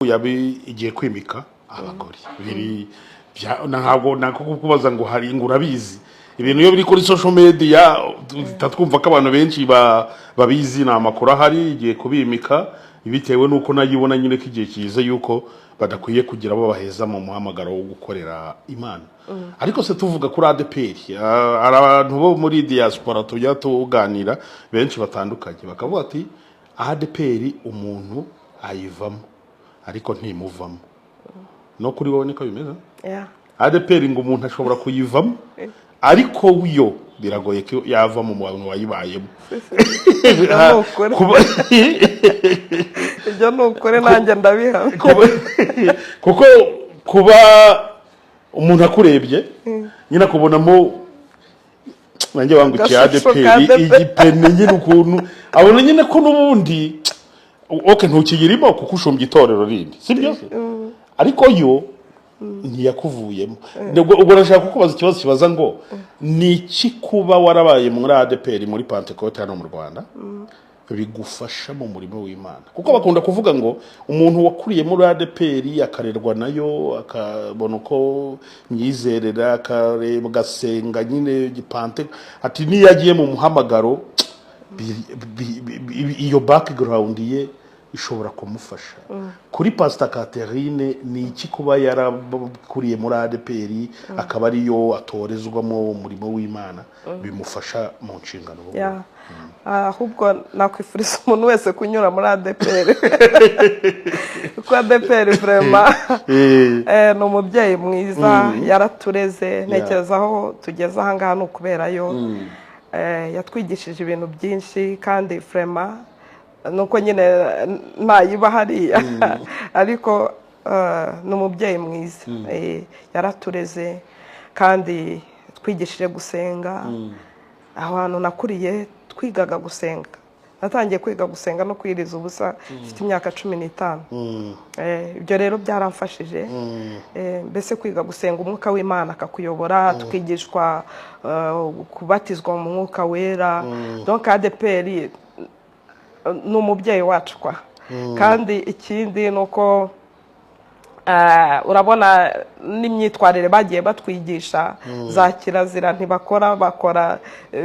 Yabi igiye kwimika abagore biri ntabwo nako kukubaza ngo hari ngo urabizi. Ibintu iyo biri kuri social media duhita twumva ko abantu benshi babizi. Ni amakuru ahari, igiye kubimika bitewe n'uko nayo ibona nyine ko igihe kiza yuko badakwiye kugira abo baheza mu muhamagaro wo gukorera Imana. Ariko se tuvuga kuri ADEPR, hari abantu bo muri diaspora tujya tuganira benshi batandukanye bakavuga ati: "ADEPR umuntu ayivamo ariko ntimuvamo." No kuri wowe niko bimeze? Yeah. ADEPR ngo umuntu ashobora kuyivamo, ariko yo biragoye ko yava mu bantu wayibayemo. Ibyo ni ukuri. Ibyo ni ukuri, nanjye ndabihamya. Kuko kuba umuntu akurebye nyine akubonamo nanjye wangukiye Agashusho ka ADEPR, ADEPR. Igipene nyine, ukuntu abona nyine ko n'ubundi ok ntukiyirimo kuko ushumbya itorero rindi, sibyo se? Ariko yo ntiyakuvuyemo. Ubwo nashaka kukubaza ikibazo kibaza ngo ni iki kuba warabaye muri ADEPR, muri Pantekote hano mu Rwanda, bigufasha mu murimo w'Imana? Kuko bakunda kuvuga ngo umuntu wakuriye muri ADEPR, akarerwa nayo, akabona uko myizerera, akareba, agasenga nyine gipante, ati niyo agiye mu muhamagaro iyo background ye ishobora kumufasha. Kuri Pastor Catherine, ni iki kuba yarakuriye muri ADEPR, akaba ariyo atorezwamo umurimo w'Imana, bimufasha mu nshingano? Yeah. Ahubwo nakwifuriza umuntu wese kunyura muri ADEPR, kuko ADEPR vraiment ni umubyeyi mwiza, yaratureze. Ntekereza aho tugeze ahangaha ni ukuberayo. Yatwigishije ibintu byinshi kandi vraiment nuko nyine ntayiba hariya, ariko ni umubyeyi mwiza. Yaratureze kandi twigishije gusenga. Aho hantu nakuriye twigaga gusenga. Natangiye kwiga gusenga no kwiriza ubusa mfite imyaka 15. Ibyo rero byaramfashije. Mbese kwiga gusenga, umwuka w'Imana akakuyobora, tukigishwa kubatizwa mu Mwuka Wera. Donc ADEPR ni umubyeyi wacu kwa. Kandi ikindi ni uko urabona n'imyitwarire bagiye batwigisha, za kirazira ntibakora, bakora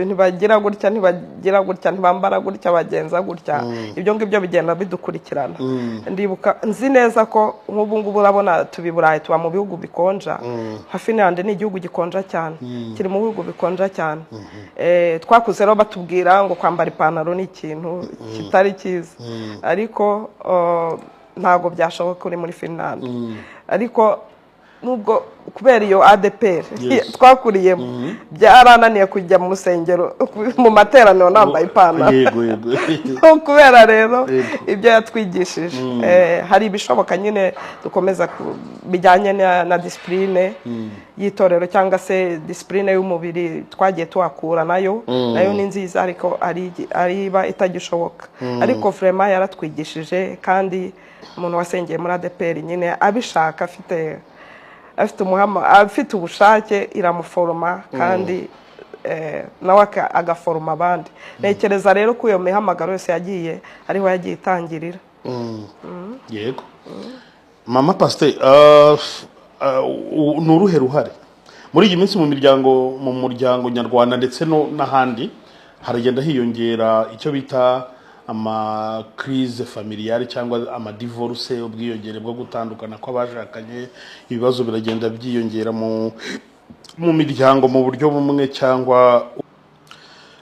ntibagira gutya, ntibagira gutya, ntibambara gutya, bagenza gutya. Ibyo ngibyo bigenda bidukurikirana. Ndibuka, nzi neza ko nk'ubu ngubu urabona tuba i Burayi, tuba mu bihugu bikonja. Nka Finland ni igihugu gikonja cyane, kiri mu bihugu bikonja cyane. Twakuze rero batubwira ngo kwambara ipantaro ni ikintu kitari cyiza, ariko ntabwo byashoboka uri muri Finland. Ariko nubwo kubera iyo ADEPR twakuriyemo, byarananiye kujya mu rusengero, mu materaniro nambaye ipantaro. yego yego Kubera rero ibyo yatwigishije. Hari ibishoboka nyine dukomeza bijyanye na discipline y'itorero cyangwa se discipline y'umubiri twagiye tuhakura, nayo ni nziza, ariko ari iba itagishoboka. Ariko vraiment yaratwigishije, kandi umuntu wasengeye muri ADEPR nyine abishaka, afite umuhama, afite ubushake, iramuforoma kandi nawe agaforoma abandi. Ntekereza rero ko iyo mihamagaro yose yagiye ariho yagiye itangirira. Yego. Mama pasiteri, ni uruhe ruhare muri iyi minsi mu muryango nyarwanda ndetse no n'ahandi haragenda hiyongera icyo bita ama crise familiale cyangwa ama divorce, ubwiyongere bwo gutandukana kw'abashakanye? Ibibazo biragenda byiyongera mu miryango mu buryo bumwe cyangwa.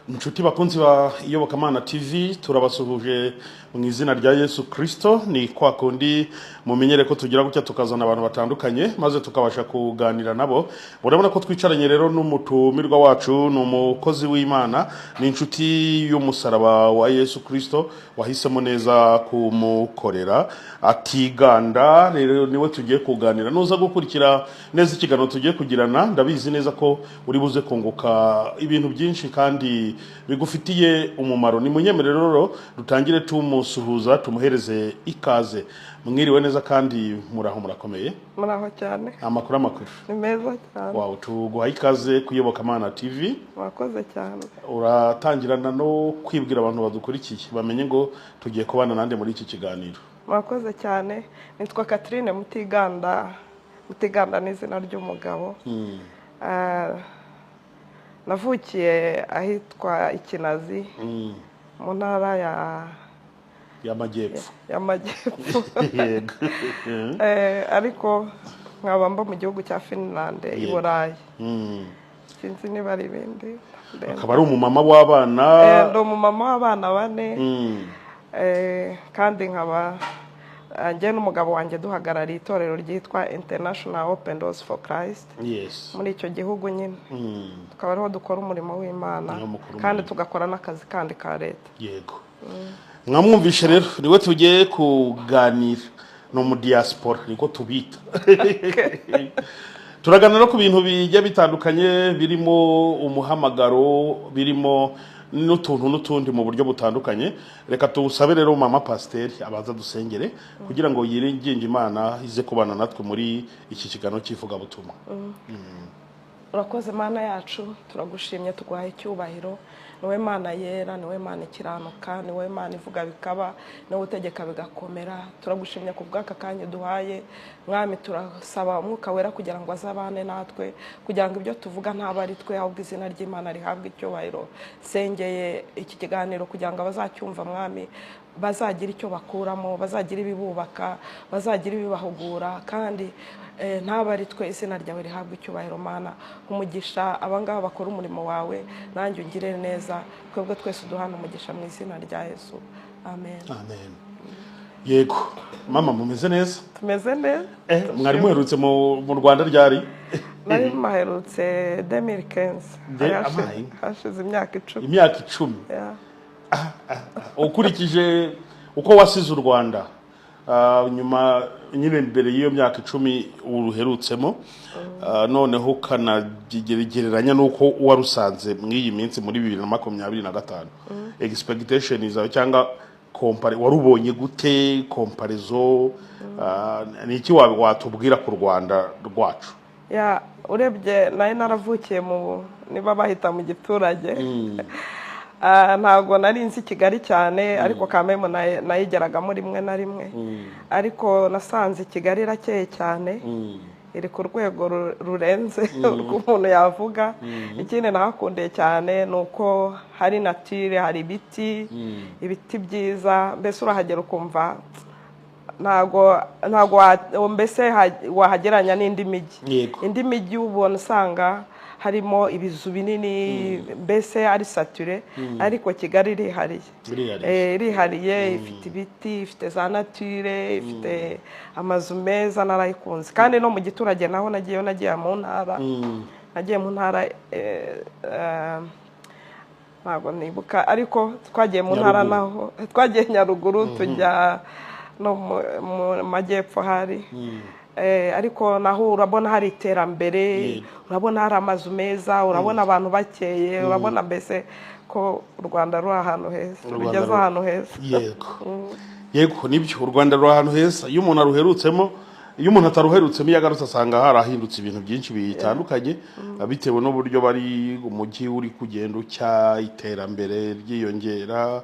Inshuti bakunzi ba Iyobokamana TV, turabasuhuje mu izina rya Yesu Kirisito. Ni kwa kundi mumenyere ko tugira gutya tukazana abantu batandukanye maze tukabasha kuganira nabo. Murabona ko twicaranye rero n'umutumirwa wacu, ni umukozi w'Imana, ni inshuti y'umusaraba wa Yesu Kirisito wahisemo neza kumukorera atiganda. Rero niwe tugiye kuganira. Nuza gukurikira neza ikiganiro tugiye kugirana, ndabizi neza ko uri buze kunguka ibintu byinshi kandi bigufitiye umumaro. Ni munyemerere rero dutangire tumusuhuza, tumuhereze ikaze. Mwiriwe neza kandi muraho, murakomeye? Muraho cyane. Amakuru, amakuru? Ni meza cyane. Wawe, tuguhaye ikaze ku Iyobokamana TV. Murakoze cyane. Uratangirana no kwibwira abantu badukurikiye, bamenye ngo tugiye kubana nande muri iki kiganiro. Murakoze cyane. Nitwa Catherine Mutiganda. Mutiganda ni izina ry'umugabo. Navukiye ahitwa Ikinazi, mu ntara ya y'Amajyepfo. Y'Amajyepfo. Yego. Ariko nkaba mba mu gihugu cya Finland, i Burayi. Sinzi niba ari ibindi. Akaba ari umumama w'abana. Ndi umumama w'abana bane. Kandi nkaba njye n'umugabo wanjye duhagarariye itorero ryitwa International Open Doors for Christ muri icyo gihugu nyine, tukaba ariho dukora umurimo w'Imana Niho mukora kandi umurimo. tugakora n'akazi kandi ka leta. Yego, mwamwumvishe rero, niwe tugiye kuganira, ni umu diaspora niko tubita. Turaganira ku bintu bijya bitandukanye, birimo umuhamagaro, birimo n'utuntu n'utundi mu buryo butandukanye. Reka tuwusabe rero mama pasiteri abanza dusengere kugira ngo yiringinge Imana ize kubana natwe muri iki kiganiro cy'ivugabutumwa. Urakoze Mana yacu, turagushimye, tuguhaye icyubahiro. Niwe Mana yera, niwe Mana ikiranuka, niwe Mana ivuga bikaba, niwe utegeka bigakomera. Turagushimye ku bw'aka kanya duhaye, Mwami. Turasaba Umwuka Wera kugira ngo azabane natwe, kugira ngo ibyo tuvuga ntabwo ari twe, ahubwo izina ry'Imana rihabwe icyubahiro. Sengeye iki kiganiro kugira ngo abazacyumva, Mwami, bazagira icyo bakuramo, bazagira ibibubaka, bazagira ibibahugura, kandi ntabwo ari twe, izina ryawe rihabwa icyubahiro. Mana, umugisha abangaba bakora umurimo wawe, nanjye ungire neza, twebwe twese uduhana umugisha mu izina rya Yesu, amen. Amen. Yego mama, mumeze neza? Tumeze neza. Mwari muherutse mu Rwanda ryari? Nari maherutse 2015. Amaye. Hashize imyaka 10. Imyaka 10. Yeah. Ukurikije uko wasize u Rwanda, nyuma nyine mbere y'iyo myaka 10 uruherutsemo, noneho ukanagereranya n'uko warusanze muri iyi minsi muri 2025, expectation zawe cyangwa compare, warubonye gute? Comparaison, ni iki watubwira ku Rwanda rwacu? Ya, urebye nari naravukiye mu, niba bahita mu giturage. Ntabwo nari nzi Kigali cyane, ariko kamemo nayigeragamo rimwe na rimwe. Ariko nasanze Kigali irakeye cyane, iri ku rwego rurenze urw'umuntu yavuga. Ikindi nahakundiye cyane ni uko hari nature, hari ibiti, ibiti byiza. Mbese urahagera ukumva ntabwo mbese wahagereranya n'indi mijyi. Indi mijyi ubona usanga harimo ibizu binini, mbese ari saturé, ariko Kigali irihariye. Irihariye. Irihariye, ifite ibiti, ifite za nature, ifite amazu meza. Narayikunze. Kandi no mu giturage naho nagiyeyo, nagiye mu ntara, ntabwo nibuka, ariko twagiye mu ntara. Nyaruguru. Naho twagiye Nyaruguru, tujya no mu majyepfo hari. Ariko naho urabona hari iterambere. Urabona hari amazu meza, urabona abantu bakeye, urabona mbese ko u Rwanda ruri ahantu heza. U Rwanda Rugeze ahantu heza. Yego, nibyo, u Rwanda ruri ahantu heza. Iyo umuntu aruherutsemo, iyo umuntu ataruherutsemo, iyo agarutse asanga harahindutse ibintu byinshi bitandukanye, bitewe n'uburyo bari umujyi uri kugenda ucya, iterambere ryiyongera,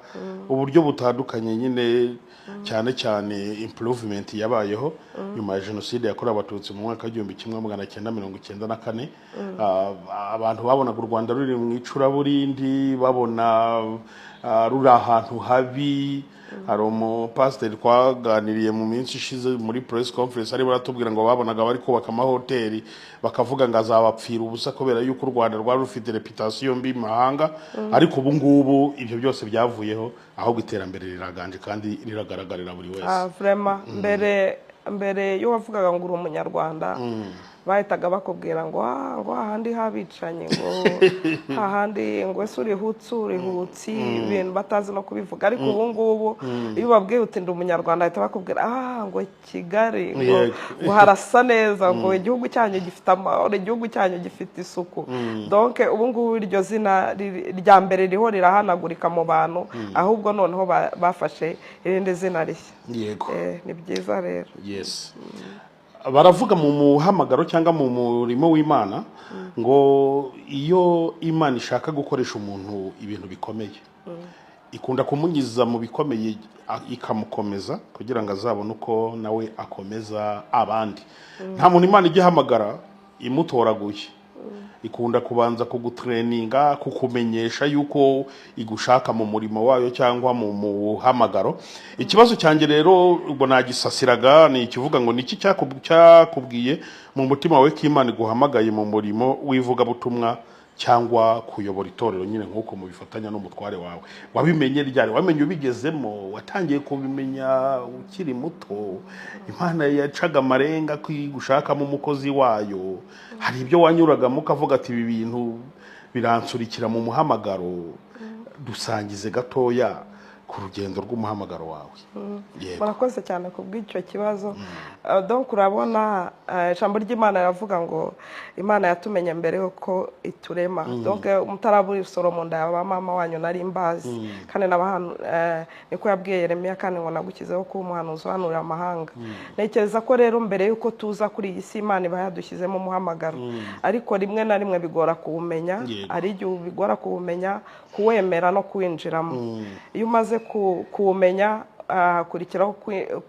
uburyo butandukanye nyine, cyane cyane improvement yabayeho nyuma ya jenoside yakorewe Abatutsi mu mwaka w'1994. Abantu babonaga u Rwanda ruri mu icuraburindi, babona ruri ahantu habi. Hari umupasiteri twaganiriye mu minsi ishize muri press conference, arimo aratubwira ngo babonaga bari kubaka amahoteli bakavuga ngo azabapfira ubusa, kubera yuko u Rwanda rwari rufite reputation mbi mu mahanga. Ariko ubu ngubu ibyo byose byavuyeho, ahubwo iterambere riraganje kandi riragaragarira buri wese. Vraiment, mbere iyo wavugaga ngo uri Umunyarwanda, bahitaga bakubwira ngo "Ah, ngo hahandi habicanyi, ngo hahandi, ngo ese uri Hutsi, uri Hutsi," ibintu batazi no kubivuga. Ariko ubu ngubu iyo ubabwiye uti ndi Umunyarwanda, bahita bakubwira ah, ngo Kigali, ngo ngo harasa neza, ngo igihugu cyanyu gifite amahoro, igihugu cyanyu gifite isuku. Donc ubu ngubu iryo zina rya mbere ririho rirahanagurika mu bantu, ahubwo noneho bafashe irindi zina rishya. Ni byiza rero. Yes, baravuga mu muhamagaro cyangwa mu murimo w'Imana ngo iyo Imana ishaka gukoresha umuntu ibintu bikomeye. Ikunda kumunyuza mu bikomeye, ikamukomeza kugira ngo azabone uko nawe akomeza abandi. Nta muntu Imana ijya ihamagara imutoraguye. Ikunda kubanza kugutraininga, kukumenyesha yuko igushaka mu murimo wayo cyangwa mu muhamagaro. Ikibazo cyanjye rero ubwo nagisasiraga ni ikivuga ngo: niki cyakubwiye mu mutima wawe ko Imana iguhamagaye mu murimo w'ivugabutumwa cyangwa kuyobora itorero nyine nk'uko mubifatanya n'umutware wawe? Wabimenye ryari? Wamenye ubigezemo? Watangiye kubimenya ukiri muto? Imana yacaga amarenga ko igushakamo umukozi wayo? Hari ibyo wanyuragamo ukavuga ati: "Ibi bintu biransurikira mu muhamagaro"? Dusangize gatoya ku rugendo rw'umuhamagaro wawe. Yego. Murakoze cyane ku bw'icyo kibazo. Donc urabona, ijambo ry'Imana riravuga ngo Imana yatumenye mbere yuko iturema. Donc mutarabura urusoro mu nda ya ba mama wanyu nari mbazi, kandi niko yabwiye Yeremiya kandi ngo nagushyizeho kuba umuhanuzi uhanurira amahanga. Ntekereza ko rero mbere yuko tuza kuri iyi si, Imana iba yadushyizemo umuhamagaro, ariko rimwe na rimwe bigora kuwumenya. Hari igihe bigora kuwumenya, kuwemera no kuwinjiramo. Iyo umaze kuwumenya, hakurikiraho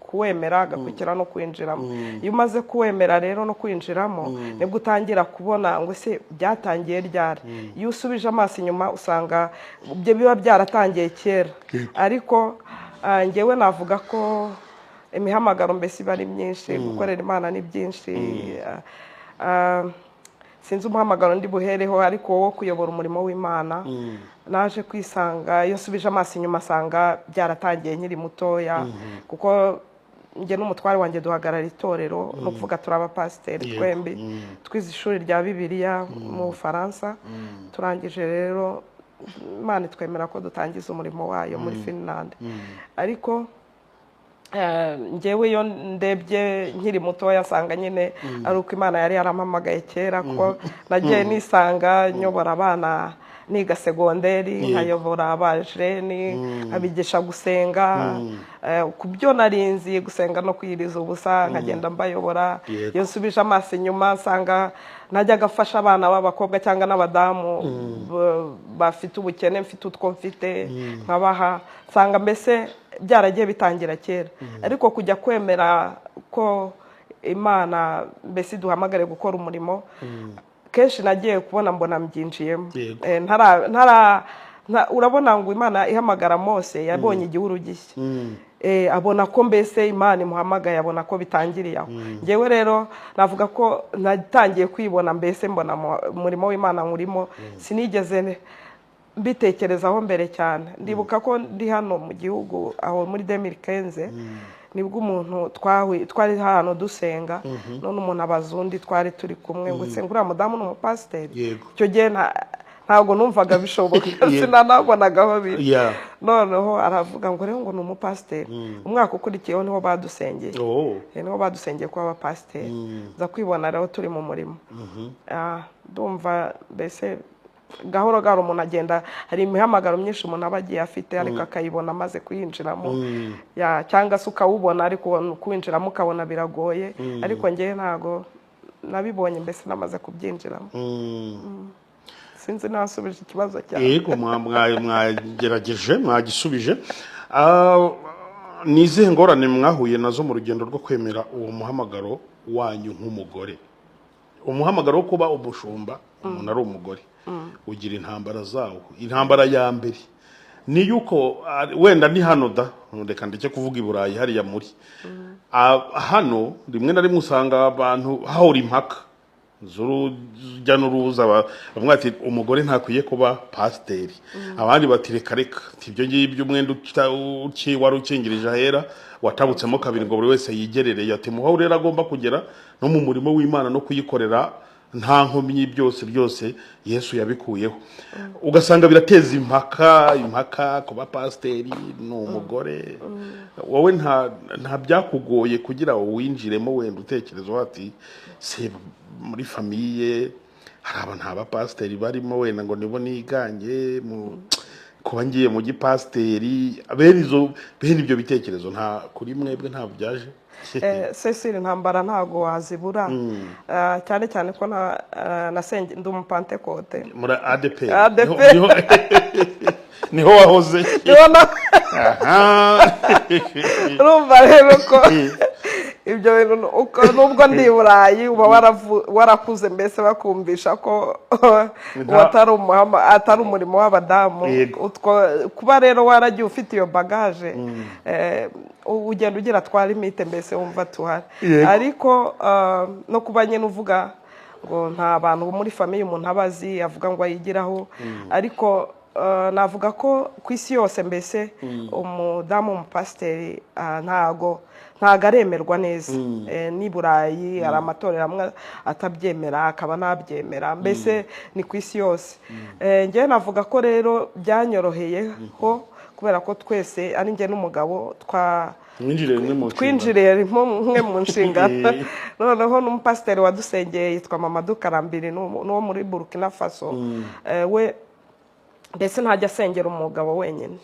kuwemera, hagakurikiraho no kwinjiramo. Iyo umaze kuwemera rero no kwinjiramo, nibwo utangira kubona ngo: "Ese byatangiye ryari?" Iyo usubije amaso inyuma, usanga ibyo biba byaratangiye kera. Ariko njyewe navuga ko imihamagaro mbese iba ari myinshi, gukorera Imana ni byinshi. Sinzi umuhamagaro ndi buhereho, ariko wo kuyobora umurimo w'Imana naje kwisanga, iyo nsubije amaso inyuma asanga byaratangiye nkiri mutoya, kuko njye n'umutware wanjye duhagarara itorero, ni ukuvuga turi abapasiteri twembi. Twize ishuri rya Bibiliya mu Bufaransa. Turangije rero, Imana itwemera ko dutangiza umurimo wayo muri Finland. Ariko njyewe iyo ndebye nkiri mutoya, nsanga nyine ari uko Imana yari yarampamagaye kera, kuko nagiye nisanga nyobora abana niga segonderi, nkayobora abajeunes, nkabigisha gusenga. Ku byo narinzi, gusenga no kwiyiriza ubusa, nkagenda mbayobora. Iyo nsubije amaso inyuma, nsanga najyaga afasha abana b'abakobwa cyangwa n'abadamu bafite ubukene, mfite utwo mfite nkabaha. Nsanga mbese byaragiye bitangira kera, ariko kujya kwemera ko Imana mbese iduhamagare gukora umurimo, kenshi nagiye kubona mbona mbyinjiyemo. Urabona ngo Imana ihamagara Mose yabonye igihuru gishya. Abona ko mbese Imana imuhamagaye, abona ko bitangiriye aho. Ngewe rero navuga ko natangiye kwibona mbese mbona umurimo w'Imana nkurimo, sinigeze mbitekerezaho mbere cyane. Ndibuka ko ndi hano mu gihugu aho muri 2015, nibwo umuntu twari hano dusenga, none umuntu abaza undi twari turi kumwe ngo: "Ese ngo uriya mudamu ni umupasiteri?" Icyo gihe ntabwo numvaga bishoboka, sinanabonaga aho biri. Noneho aravuga ngo rero ngo ni umupasiteri. Umwaka ukurikiyeho niho badusengeye. Niho badusengeye kuba abapasiteri, nza kwibona rero turi mu murimo. Ndumva mbese gahoro gahoro umuntu agenda, hari imihamagaro myinshi umuntu aba agiye afite, ariko akayibona amaze kuyinjiramo. Ya, cyangwa se ukawubona ariko kuwinjiramo ukabona biragoye, ariko ngewe ntago nabibonye mbese namaze kubyinjiramo. Sinzi nasubije ikibazo cyawe. Yego, mwagerageje, mwagisubije. Ni izihe ngorane mwahuye nazo mu rugendo rwo kwemera uwo muhamagaro wanyu nk'umugore? Umuhamagaro wo kuba umushumba umuntu ari umugore ugira intambara zawo. Intambara ya mbere ni yuko wenda ni hano da, reka ndeke kuvuga i Burayi hariya muri. Hano rimwe na rimwe usanga abantu hahora impaka z'urujya n'uruza. Bamwe bati: "Umugore ntakwiye kuba pasiteri." Abandi bati: "Reka reka." Ati: "Ibyo ngibyo, umwenda wari ukingirije ahera watabutsemo kabiri, ngo buri wese yigerereye." Ati: "Muho rero agomba kugera no mu murimo w'Imana no kuyikorera nta nkomyi, byose byose Yesu yabikuyeho." Ugasanga birateza impaka, impaka kuba pasiteri ni umugore. Wowe nta byakugoye kugira ngo winjiremo? Wenda utekereza wati: "Se muri famille hari aba nta bapasiteri barimo, wenda ngo nibo niganye mu kuba ngiye mu gipasiteri?" Bene ibyo bitekerezo nta kuri mwebwe ntabwo byaje? Cecile, intambara ntago wazibura. Cyane cyane ko na nasenge ndi umupantekote. Muri ADEPR. ADEPR. Niho wahoze. Niho Urumva rero ko ibyo bintu nubwo ndi i Burayi, uba warakuze mbese bakumvisha ko uwo atari umurimo w'abadamu. Utwo kuba rero waragiye ufite iyo bagage, ugenda ugira twa limite, mbese wumva tuhari. Ariko no kuba nyine uvuga ngo nta bantu bo muri famille umuntu aba azi avuga ngo ayigiraho, ariko navuga ko ku isi yose mbese umudamu w'umupasiteri ntago aremerwa neza. N'i Burayi hari amatorero amwe atabyemera, akaba nabyemera, mbese ni ku isi yose. Njyewe navuga ko rero byanyoroheyeho kubera ko twese, ari njye n'umugabo, twa Mwinjiriye rimwe mu nshingano. Twinjiriye rimwe mu nshingano. Noneho n'umupasiteri wadusengeye yitwa Mamadou Karambiri, ni uwo muri Burkina Faso. We mbese ntajya asengera umugabo wenyine.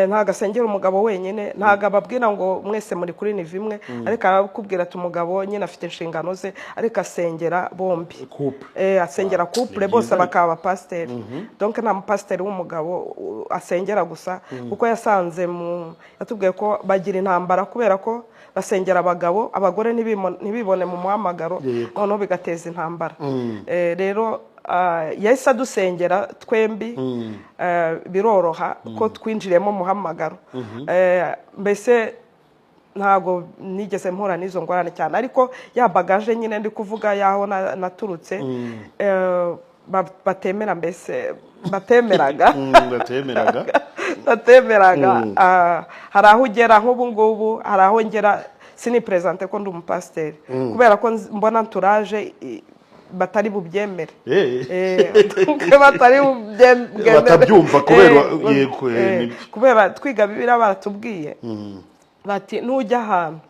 Ntabwo asengera umugabo wenyine, ntabwo ababwira ngo mwese muri kuri niveau imwe, ariko arakubwira ati umugabo nyine afite inshingano ze, ariko asengera bombi. Couple. Asengera couple. Ni Bose byiza. bakaba abapasiteri. Donc nta mupasiteri w'umugabo asengera gusa, kuko yasanze mu yatubwiye ko bagira intambara kubera ko basengera abagabo, abagore ntibibone mu muhamagaro. Noneho bigateza intambara. Rero yahise adusengera twembi, biroroha ko twinjiriyemo umuhamagaro. Mbese ntabwo nigeze mpura n'izo ngorane cyane, ariko ya bagage nyine ndi kuvuga y'aho naturutse, batemera, mbese batemeraga. Batemeraga. Batemeraga. Hari aho ugera, nk'ubu ngubu hari aho ngera siniperezante ko ndi umupasiteri, kubera ko mbona entourage batari bubyemere. Batari bubyemere. Batabyumva kubera yego, nibyo. Kubera twiga Bibiliya baratubwiye bati nujya ahantu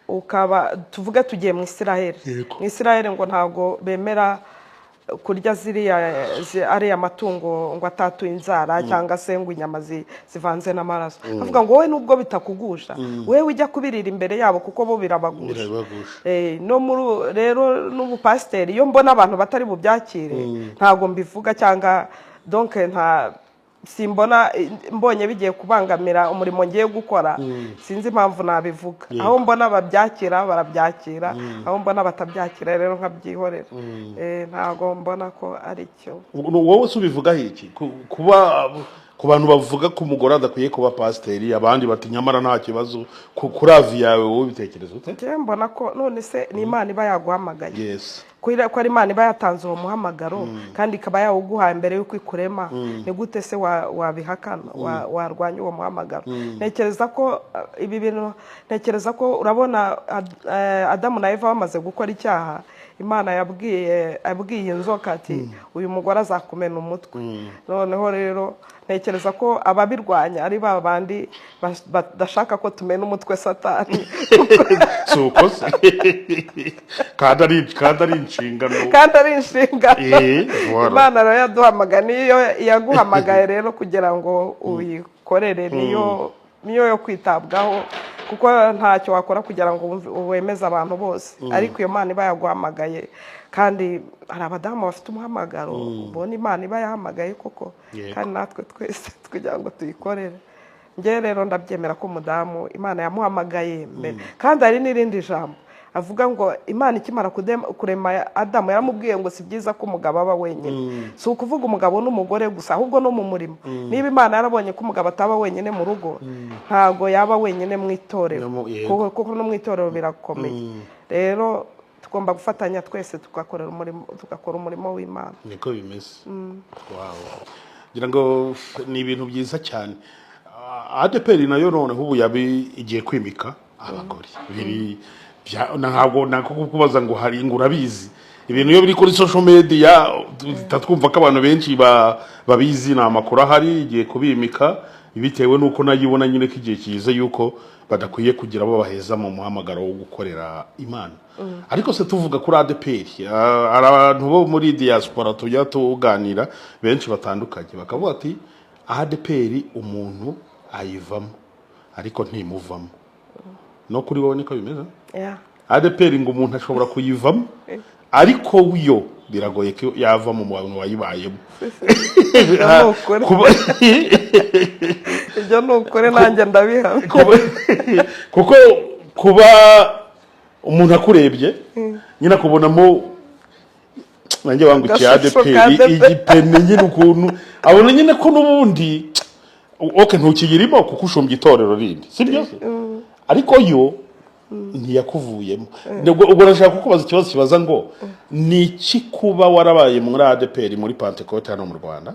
ukaba, tuvuge tugiye mu Isiraheli, mu Isiraheli ngo ntabwo bemera kurya ziriya ariya matungo ngo atatuye inzara cyangwa se ngo inyama zivanze n'amaraso. Bavuga ngo wowe nubwo bitakugusha, wowe ujya kubirira imbere yabo kuko bo birabagusha. Birabagusha. No muri rero n'ubupasiteri, iyo mbona abantu batari bubyakire ntabwo mbivuga, cyangwa donc nta simbona, mbonye bigiye kubangamira umurimo ngiye gukora, sinzi impamvu nabivuga. Aho mbona babyakira barabyakira, aho mbona batabyakira rero nkabyihorera. Ntabwo mbona ko ari cyo. Wowe se ubivugaho iki? Kuba ku bantu bavuga ko umugore adakwiye kuba pasiteri, abandi bati nyamara nta kibazo, kuri avis yawe wowe ubitekereza ute? Njyewe mbona ko none se ni Imana iba yaguhamagaye, kubera ko ari Imana iba yatanze uwo muhamagaro kandi ikaba yawuguhaye mbere y'uko ikurema, ni gute se wabihakana, warwanya uwo muhamagaro? Ntekereza ko ibi bintu, ntekereza ko urabona Adamu na Eva bamaze gukora icyaha, Imana yabwiye inzoka ati uyu mugore azakumena umutwe. Noneho rero ntekereza ko ababirwanya ari ba bandi badashaka ko tumena umutwe Satani. Si uko se? Kandi ari inshingano. Kandi ari inshingano. Voilà. Imana rero yaduhamagaye, niyo yaguhamagaye rero kugira ngo uyikorere, niyo yo kwitabwaho, kuko ntacyo wakora kugira ngo wemeze abantu bose, ariko iyo Mana iba yaguhamagaye, kandi hari abadamu bafite umuhamagaro ubona Imana iba yahamagaye koko, kandi natwe twese kugira ngo tuyikorere. Njye rero ndabyemera ko umudamu Imana yamuhamagaye mbere. Kandi hari n'irindi jambo avuga ngo Imana ikimara kurema Adamu yaramubwiye ngo si byiza ko umugabo aba wenyine. Si ukuvuga umugabo n'umugore gusa, ahubwo no mu murimo. Niba Imana yarabonye ko umugabo ataba wenyine mu rugo, ntabwo yaba wenyine mu itorero. No. Kuko no mu itorero birakomeye. Rero tugomba gufatanya twese tugakorera umurimo, tugakora umurimo w'Imana. Niko bimeze. Wow, ngira ngo ni ibintu byiza cyane. ADEPR nayo noneho ubu yabi igiye kwimika abagore. Biri ntabwo nako kukubaza ngo hari ngo urabizi, ibintu iyo biri kuri social media duhita twumva ko abantu benshi babizi. Ni amakuru ahari, igiye kubimika bitewe n'uko nayo ibona nyine ko igihe kize yuko badakwiye kugira abo baheza mu muhamagaro wo gukorera Imana. Ariko se tuvuga kuri ADEPR, hari abantu bo muri diaspora tujya tuganira benshi batandukanye bakavuga ati ADEPR umuntu ayivamo ariko ntimuvamo. No kuri wowe niko bimeze? Yeah. ADEPR ngo umuntu ashobora kuyivamo ariko yo Biragoye ko yava mu bantu wayibayemo. Ibyo ni ukuri. Ibyo ni ukuri, nanjye ndabihamya. Kuko kuba umuntu akurebye nyine akubonamo, nanjye wangukiye Agashusho ADEPR, ka ADEPR. Igipene nyine, ukuntu abona nyine ko n'ubundi, okay, ntukiyirimo kuko ushumbye itorero rindi, sibyo se? Ariko yo ntiyakuvuyemo. Ubwo nashaka kukubaza ikibazo kibaza ngo ni iki kuba warabaye muri ADEPR, muri Pantekote hano mu Rwanda,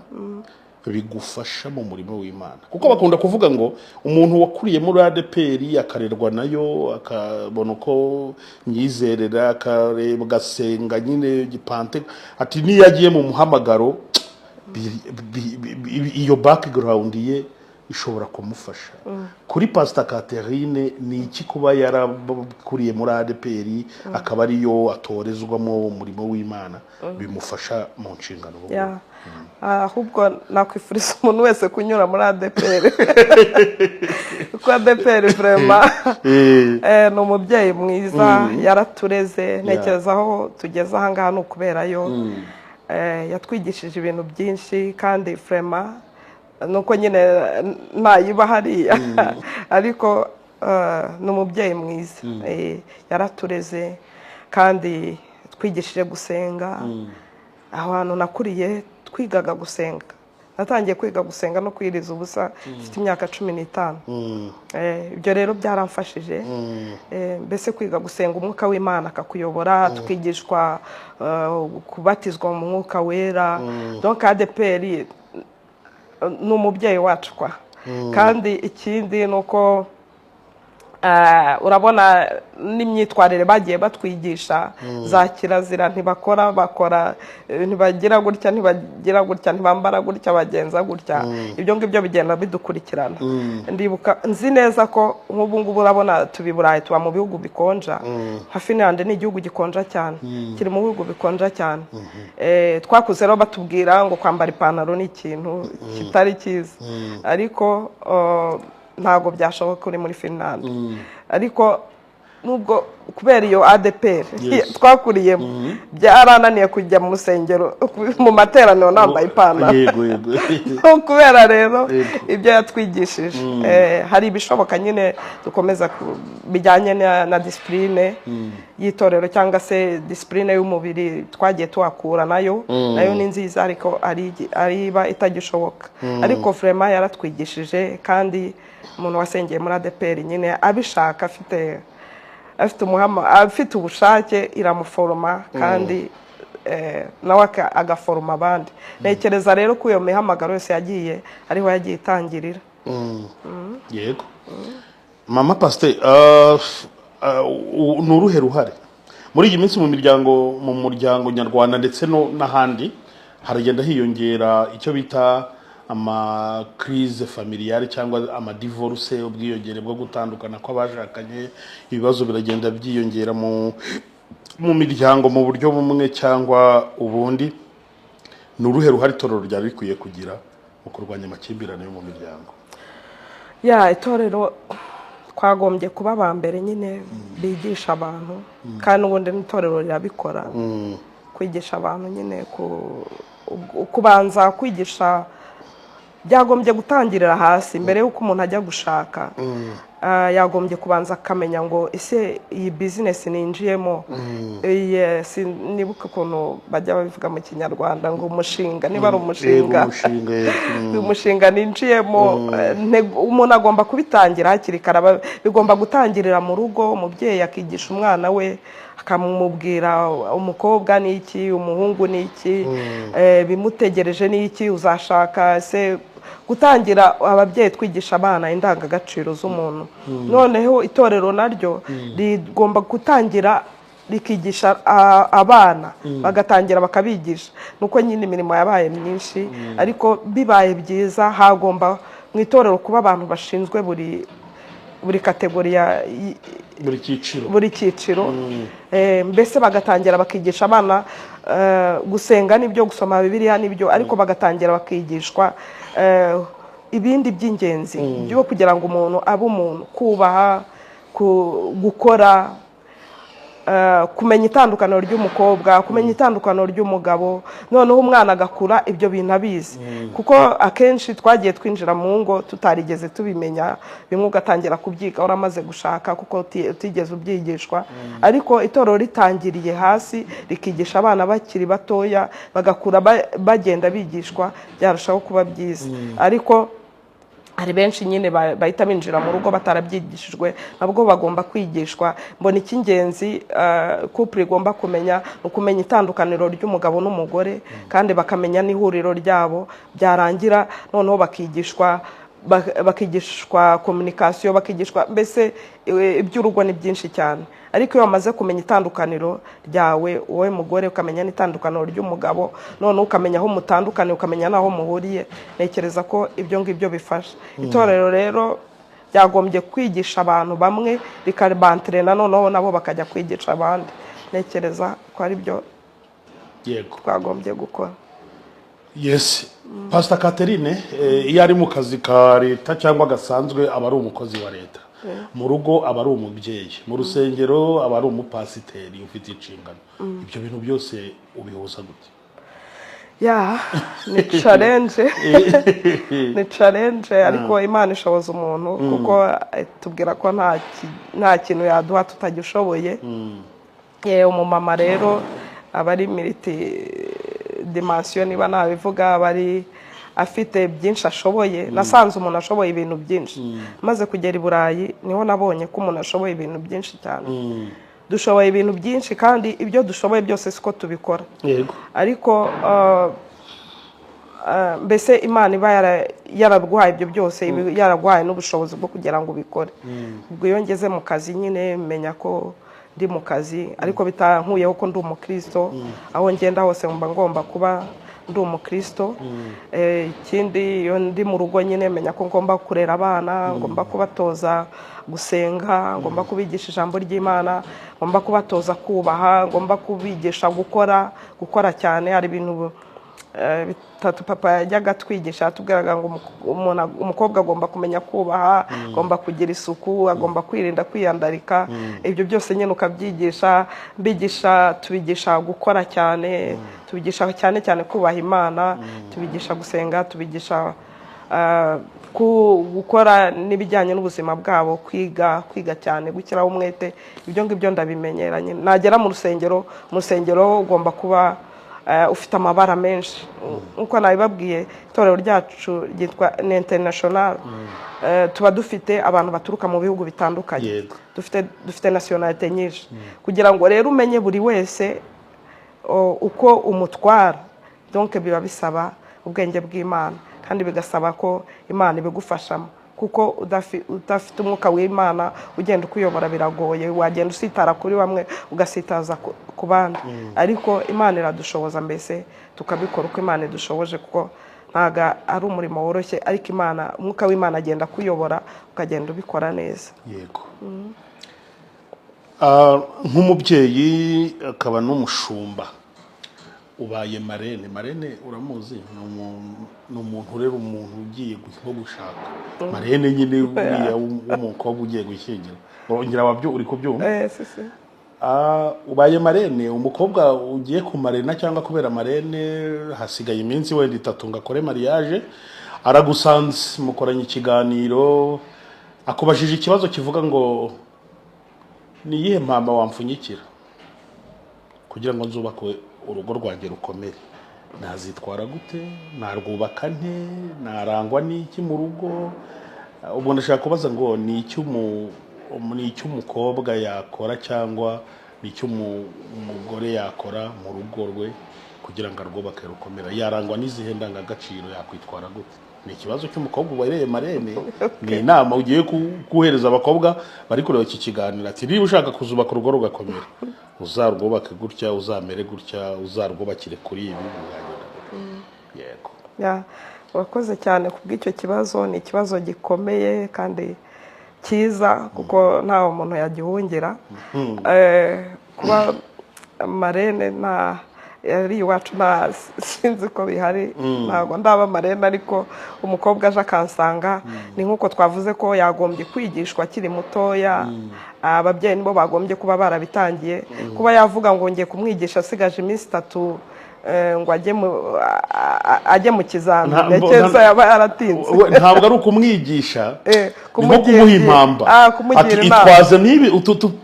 bigufasha mu murimo w'Imana? Kuko bakunda kuvuga ngo umuntu wakuriye muri ADEPR, akarerwa nayo, akabona uko myizerera, akareba, agasenga nyine gipante, ati niyo agiye mu muhamagaro, iyo background ye ishobora kumufasha. Kuri Pastor Catherine, ni iki kuba yarakuriye muri ADEPR, akaba ariyo atorezwamo umurimo w'Imana, bimufasha mu nshingano ubu ngubu? Yeah. Ahubwo nakwifuriza umuntu wese kunyura muri ADEPR, kuko ADEPR vraiment ni umubyeyi mwiza, yaratureze. Ntekereza aho tugeze ahangaha ni ukuberayo. Yatwigishije ibintu byinshi, kandi vraiment nuko nyine ntayiba hariya, ariko ni umubyeyi mwiza. Yaratureze kandi twigishije gusenga. Aho hantu nakuriye twigaga gusenga. Natangiye kwiga gusenga no kwiriza ubusa mfite imyaka 15. Ibyo rero byaramfashije. Mbese kwiga gusenga, umwuka w'Imana akakuyobora, tukigishwa kubatizwa mu Mwuka Wera. Donc ADEPR ni umubyeyi wacu kwa. Kandi ikindi ni uko urabona n'imyitwarire bagiye batwigisha, za kirazira ntibakora, bakora ntibagira gutya, ntibagira gutya, ntibambara gutya, bagenza gutya. Ibyo ngibyo bigenda bidukurikirana. Ndibuka, nzi neza ko nk'ubu ngubu urabona tuba i Burayi, tuba mu bihugu bikonja. Nka Finland ni igihugu gikonja cyane, kiri mu bihugu bikonja cyane. Twakuze rero batubwira ngo kwambara ipantaro ni ikintu kitari cyiza, ariko ntabwo byashoboka uri muri Finland. Ariko nubwo kubera iyo ADEPR twakuriyemo, byarananiye kujya mu rusengero, mu materaniro, nambaye ipantaro. yego yego Kubera rero ibyo yatwigishije. Hari ibishoboka nyine dukomeza bijyanye na discipline y'itorero cyangwa se discipline y'umubiri twagiye tuhakura, nayo ni nziza, ariko ariba itagishoboka. Ariko vraiment yaratwigishije, kandi umuntu wasengeye muri ADEPR nyine abishaka, afite umuhama, afite ubushake, iramuforoma kandi nawe agaforoma abandi. Ntekereza rero ko iyo mihamagaro yose yagiye ariho yagiye itangirira. Yego. Mama pasiteri, ni uruhe ruhare muri iyi minsi mu muryango nyarwanda ndetse no n'ahandi haragenda hiyongera icyo bita ama crise familiale cyangwa ama divorce, ubwiyongere bwo gutandukana kw'abashakanye? Ibibazo biragenda byiyongera mu miryango mu buryo bumwe cyangwa ubundi. Ni uruhe ruhare itorero ryari rikwiye kugira mu kurwanya amakimbirane yo mu miryango? Ya, itorero twagombye kuba aba mbere nyine bigisha abantu, kandi n'ubundi n'itorero rirabikora, kwigisha abantu nyine, kubanza kwigisha. Byagombye gutangirira hasi mbere y'uko umuntu ajya gushaka. Yagombye kubanza akamenya ngo ese iyi business ninjiyemo, sinibuka ukuntu bajya babivuga mu Kinyarwanda, ngo umushinga, niba ari umushinga, Yego, umushinga, yego. Uyu mushinga ninjiyemo, umuntu agomba kubitangira hakiri kare. Bigomba gutangirira mu rugo, umubyeyi akigisha umwana we, akamubwira umukobwa ni iki, umuhungu ni iki, bimutegereje ni iki, uzashaka se. Gutangira ababyeyi twigisha abana indangagaciro z'umuntu. Noneho itorero naryo rigomba gutangira rikigisha abana, bagatangira bakabigisha. Nuko nyine imirimo yabaye myinshi, ariko bibaye byiza hagomba mu itorero kuba abantu bashinzwe buri catégorie Buri cyiciro. Buri cyiciro. Mbese bagatangira bakigisha abana gusenga n'ibyo gusoma Bibiliya n'ibyo, ariko bagatangira bakigishwa ibindi by'ingenzi byo kugira ngo umuntu abe umuntu: kubaha, gukora. Kumenya itandukaniro ry'umukobwa, kumenya itandukaniro ry'umugabo, noneho umwana agakura ibyo bintu abizi, kuko akenshi twagiye twinjira mu ngo tutarigeze tubimenya. Bimwe ugatangira kubyiga waramaze gushaka kuko utigeze ubyigishwa. Ariko itorero ritangiriye hasi, rikigisha abana bakiri batoya, bagakura bagenda bigishwa, byarushaho kuba byiza. Ariko hari benshi nyine bahita binjira mu rugo batarabyigishijwe, nabwo bagomba kwigishwa. Mbona icy'ingenzi couple igomba kumenya ni ukumenya itandukaniro ry'umugabo n'umugore, kandi bakamenya n'ihuriro ryabo. Byarangira noneho bakigishwa bakigishwa communication, bakigishwa mbese iby'urugo ni byinshi cyane. Ariko iyo wamaze kumenya itandukaniro ryawe wowe mugore, ukamenya n'itandukaniro ry'umugabo, noneho ukamenya aho mutandukaniye, ukamenya n'aho muhuriye, ntekereza ko ibyo ngibyo bifasha. Itorero rero ryagombye kwigisha abantu bamwe, rikabanterena, noneho nabo bakajya kwigisha abandi. Ntekereza ko ari byo twagombye gukora. Yes, Pastor Catherine, iyo ari mu kazi ka leta cyangwa gasanzwe aba ari umukozi wa leta, mu rugo aba ari umubyeyi, mu rusengero aba ari umupasiteri ufite inshingano. Ibyo bintu byose ubihuza gute? Ya, ni challenge, ni challenge, ariko Imana ishoboza umuntu, kuko tubwira ko nta kintu yaduha tutagishoboye. Yewe, umumama rero aba ari multi dimension, niba nabivuga, aba ari afite byinshi ashoboye. Nasanze umuntu ashoboye ibintu byinshi maze kugera i Burayi. Niho nabonye ko umuntu ashoboye ibintu byinshi cyane. Dushoboye ibintu byinshi, kandi ibyo dushoboye byose siko tubikora. Ariko mbese Imana iba yaraguhaye ibyo byose, iba yaraguhaye n'ubushobozi bwo kugira ngo ubikore. Ubwo iyo ngeze mu kazi nyine menya ko ndi mu kazi, ariko bitankuyeho ko ndi umukristo. Aho ngenda hose mba ngomba kuba ndi umukristo. Ikindi, iyo ndi mu rugo nyine menya ko ngomba kurera abana, ngomba kubatoza gusenga, ngomba kubigisha ijambo ry'Imana, ngomba kubatoza kubaha, ngomba kubigisha gukora, gukora cyane. Hari ibintu bitatu papa yajyaga atwigisha. Yatubwiraga ngo umukobwa agomba kumenya kubaha, agomba kugira isuku, agomba kwirinda kwiyandarika. Ibyo byose nyine ukabyigisha. Mbigisha, tubigisha gukora cyane, tubigisha cyane cyane kubaha Imana, tubigisha gusenga, tubigisha gukora n'ibijyanye n'ubuzima bwabo, kwiga, kwiga cyane, gushyiraho umwete. Ibyo ngibyo ndabimenyera nyine. Nagera mu rusengero, mu rusengero ugomba kuba ufite amabara menshi. Nk'uko nabibabwiye, itorero ryacu ryitwa ni international. Tuba dufite abantu baturuka mu bihugu bitandukanye. Dufite nationalité nyinshi. Kugira ngo rero umenye buri wese uko umutwara, donc biba bisaba ubwenge bw'Imana, kandi bigasaba ko Imana ibigufashamo, kuko udafite umwuka w'Imana ugenda ukuyobora biragoye. Wagenda usitara kuri bamwe, ugasitaza ku bandi. Ariko Imana iradushoboza, mbese tukabikora uko Imana idushoboje, kuko ntabwo ari umurimo woroshye. Ariko Imana, umwuka w'Imana agenda akuyobora, ukagenda ubikora neza. Yego. Nk'umubyeyi akaba n'umushumba, ubaye marraine. Marraine uramuzi? Ni umuntu urera umuntu ugiye nko gushaka. Marraine nyine uriya w'umukobwa ugiye gushyingira. Urongera wabyo, uri kubyumva? Eh, si si. Ubaye marraine, umukobwa ugiye kumarena cyangwa kubera marraine, hasigaye iminsi wenda 3 ngo akore mariage, aragusanze, mukoranye ikiganiro, akubajije ikibazo kivuga ngo: "Ni iyihe mpamba wamfunyikira kugira ngo nzubake urugo rwanjye rukomere? Nazitwara gute? Narwubaka nte? Narangwa n'iki mu rugo?" Ubwo ndashaka kubaza ngo ni icyo umukobwa yakora cyangwa ni icyo umugore yakora mu rugo rwe kugira ngo arwubake rukomere? Yarangwa n'izihe ndangagaciro? Yakwitwara gute? Ni ikibazo cy'umukobwa ubereye marraine, ni inama ugiye guhereza abakobwa bari kureba iki kiganiro, ati: "Niba ushaka kuzubaka urugo rugakomera, uzarwubake gutya, uzamere gutya, uzarwubakire kuri ibi, bizagenda gutya." Yego. Ya, urakoze cyane ku bw'icyo kibazo. Ni ikibazo gikomeye kandi cyiza, kuko ntawe umuntu yagihungira. Kuba marraine, nta yari iwacu, nta sinzi ko bihari, ntabwo ndaba marraine. Ariko umukobwa aje akansanga, ni nk'uko twavuze ko yagombye kwigishwa akiri mutoya. Ababyeyi nibo bagombye kuba barabitangiye. Kuba yavuga ngo ngiye kumwigisha asigaje iminsi 3, ngo ajye mu kizami, ntekereza yaba yaratinze. We, ntabwo ari ukumwigisha, ni nko kumuha impamba. Kumugira Ati inama. itwaze n'ibi,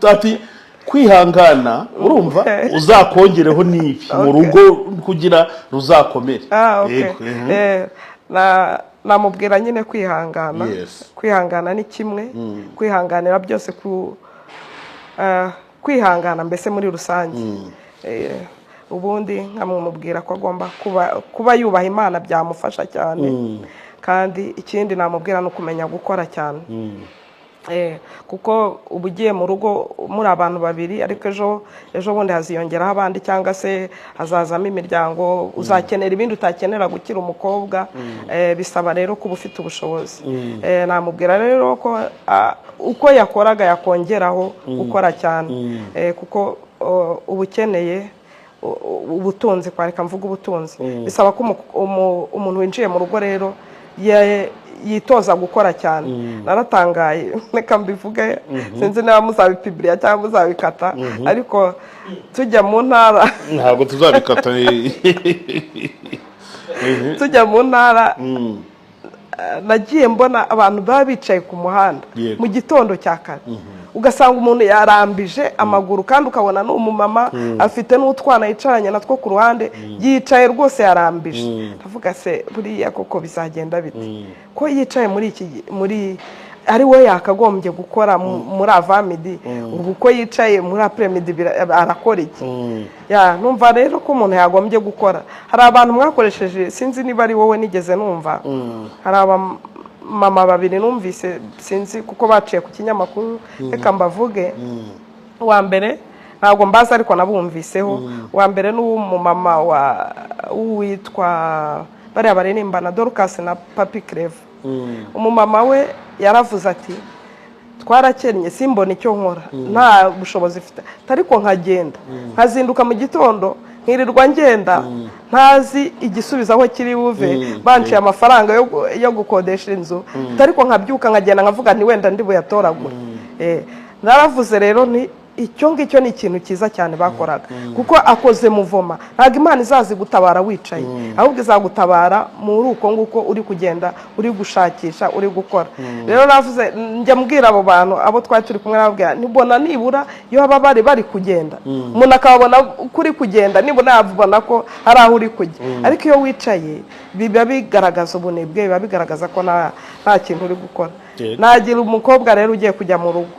ati kwihangana, urumva, uzakongereho n'ibi mu rugo kugira ruzakomere. Ah, okay. Yego, mhm. Namubwira nyine kwihangana. Kwihangana ni kimwe, kwihanganira byose, ku kwihangana mbese muri rusange. Ubundi nkamumubwira ko agomba kuba yubaha Imana, byamufasha cyane. Kandi ikindi namubwira ni ukumenya gukora cyane. Kuko uba ugiye mu rugo muri abantu babiri, ariko ejo bundi haziyongeraho abandi, cyangwa se hazazamo imiryango, uzakenera ibindi utakenera gukira umukobwa. Bisaba rero kuba ufite ubushobozi. Namubwira rero ko uko yakoraga yakongeraho gukora cyane. Kuko uba ukeneye ubutunzi, kwareka mvuga ubutunzi. Bisaba ko umuntu winjiye mu rugo rero yitoza gukora cyane. Naratangaye, reka mbivuge, sinzi niba muzabipibiriya cyangwa muzabikata, ariko tujya mu ntara, Ntabwo tuzabikata. tujya mu ntara, nagiye mbona abantu baba bicaye ku muhanda mu gitondo cya kare, ugasanga umuntu yarambije amaguru, kandi ukabona ni umumama, afite n'utwana yicaranye natwo ku ruhande, yicaye rwose yarambije. Ndavuga: "Se buriya koko bizagenda bite, ko yicaye muri iki muri ari we yakagombye gukora muri avant-midi, ubu ko yicaye muri après-midi arakora iki?" Ya, numva rero ko umuntu yagombye gukora. Hari abantu mwakoresheje, sinzi niba ari wowe nigeze numva, hari abamama babiri numvise, sinzi kuko baciye ku kinyamakuru, reka mbavuge. Uwa mbere ntabwo mbazi, ariko nabumviseho. Uwa mbere ni uw'umumama wa witwa bariya baririmba na Dorcas na Papi Clever. Umumama we yaravuze ati: "Twarakennye, simbona icyo nkora, nta bushobozi mfite, ariko nkagenda nkazinduka mu gitondo, nkirirwa ngenda ntazi igisubizo aho kiri buve, banciye amafaranga yo gukodesha inzu, ariko nkabyuka nkagenda, nkavuga nti wenda ndi buyatoragure." Naravuze rero ni icyo ngicyo ni ikintu cyiza cyane bakoraga, kuko akoze muvoma. Ntabwo Imana izazi gutabara wicaye, ahubwo izagutabara muri uko nguko uri kugenda, uri gushakisha, uri gukora. Rero navuze, njya mbwira abo bantu, abo twari turi kumwe, nababwira nibona nibura iyo baba bari kugenda, umuntu akababona ko uri kugenda, nibura yabona ko hari aho uri kujya. Ariko iyo wicaye biba bigaragaza ubunebwe, biba bigaragaza ko nta kintu uri gukora. Nagira umukobwa rero ugiye kujya mu rugo,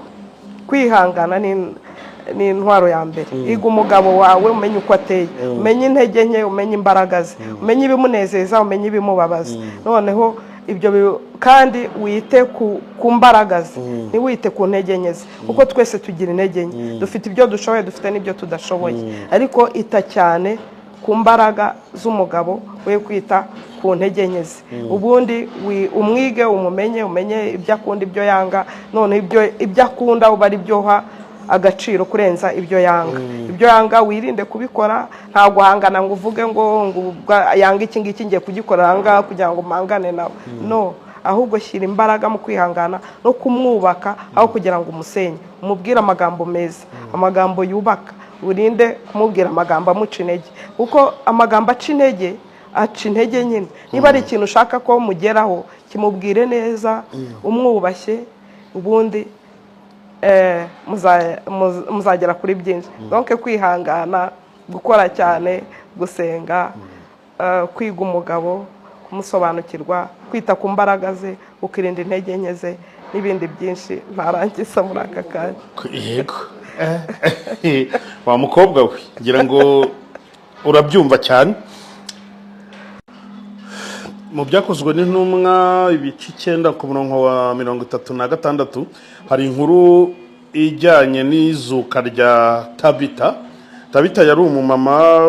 kwihangana ni intwaro ya mbere. Iga umugabo wawe, umenye uko ateye, umenye intege nke, umenye imbaraga ze, umenye ibimunezeza, umenye ibimubabaza. Noneho ibyo kandi wite ku mbaraga ze, ntiwite ku ntege nke ze, kuko twese tugira intege nke, dufite ibyo dushoboye, dufite n'ibyo tudashoboye. Ariko ita cyane ku mbaraga z'umugabo, we kwita ku ntege nke ze. Ubundi umwige, umumenye, umenye ibyo akunda, ibyo yanga. Noneho ibyo akunda uba ari byo uha agaciro kurenza ibyo yanga. Ibyo yanga wirinde kubikora. Ntabwo guhangana ngo uvuge ngo ubwo yanga iki ngiki ngiye kugikora aha ngaha kugira ngo mpangane nawe. No, ahubwo shyira imbaraga mu kwihangana no kumwubaka aho kugira ngo umusenye. Umubwire amagambo meza, amagambo yubaka. Urinde kumubwira amagambo amuca intege, kuko amagambo aca intege aca intege nyine. Niba ari ikintu ushaka ko mugeraho, kimubwire neza, umwubashye, ubundi muzagera kuri byinshi. Donc kwihangana, gukora cyane, gusenga, kwiga umugabo, kumusobanukirwa, kwita ku mbaraga ze, ukirinda intege nke ze, n'ibindi byinshi ntarangiza muri aka kanya. Yego, wa mukobwa we, ngira ngo urabyumva cyane. Mu Byakozwe n'Intumwa ibice 9 ku murongo wa 36 hari inkuru ijyanye n'izuka rya Tabita. Tabita yari umumama.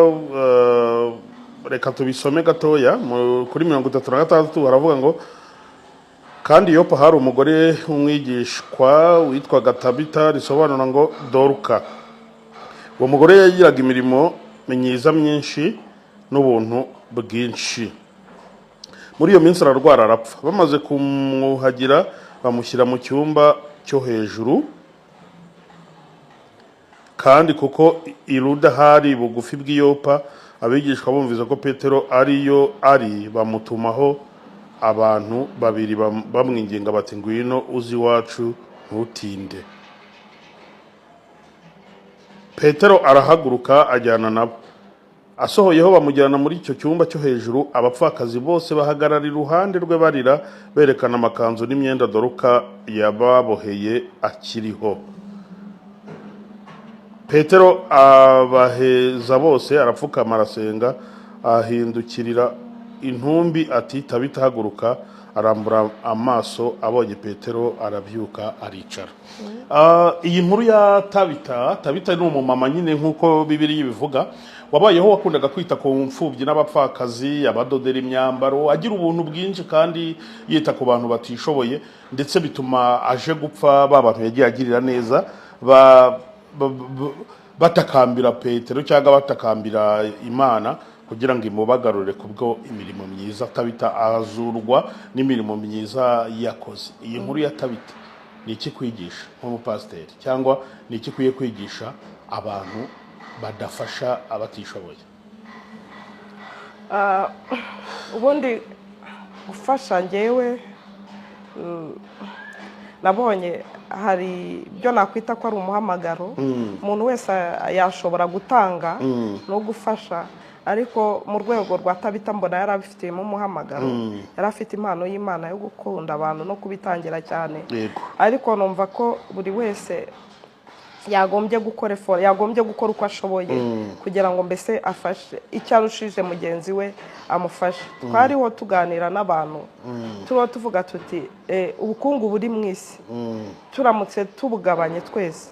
Reka tubisome gatoya. Kuri 36 haravuga ngo: "Kandi Yopa hari umugore w'umwigishwa witwaga Tabita," risobanura ngo Doruka. "Uwo mugore yagiraga imirimo myiza myinshi n'ubuntu bwinshi. Muri iyo minsi ararwara, arapfa. Bamaze kumwuhagira bamushyira mu cyumba cyo hejuru." Kandi kuko i Luda hari bugufi bw'i Yopa, abigishwa bumvise ko Petero ariyo ari, bamutumaho abantu babiri bamwinginga bati: "Ngwino uze iwacu, ntutinde." Petero arahaguruka ajyana nabo. Asohoyeho bamujyana muri icyo cyumba cyo hejuru. Abapfakazi bose bahagarara iruhande rwe barira, berekana amakanzu n'imyenda Doruka yababoheye akiriho. Petero abaheza bose, arapfukama, arasenga, ahindukirira intumbi ati: "Tabita, haguruka." Arambura amaso, abonye Petero, arabyuka, aricara. Iyi nkuru ya Tabita, Tabita ni umumama nyine nk'uko Bibiliya ibivuga, wabayeho, wakundaga kwita ku mfubyi n'abapfakazi, abadodera imyambaro, agira ubuntu bwinshi kandi yita ku bantu batishoboye, ndetse bituma aje gupfa ba bantu yagiye agirira neza batakambira Petero cyangwa batakambira Imana kugira ngo imubagarure kubwo imirimo myiza. Tabita azurwa n'imirimo myiza yakoze. Iyi nkuru ya Tabita ni iki kwigisha nk'umupasiteri, cyangwa ni iki ikwiye kwigisha abantu badafasha abatishoboye? Ubundi gufasha, ngewe nabonye hari ibyo nakwita ko ari umuhamagaro. Umuntu wese yashobora gutanga no gufasha, ariko mu rwego rwa Tabita mbona yari abifitiyemo umuhamagaro, yari afite impano y'Imana yo gukunda abantu no kubitangira cyane. Ariko numva ko buri wese yagombye gukora effort, yagombye gukora uko ashoboye kugira ngo mbese afashe icyo arushije mugenzi we, amufashe. Twariho tuganira n'abantu, turiho tuvuga tuti: "Ubukungu buri mu isi, turamutse tubugabanye twese,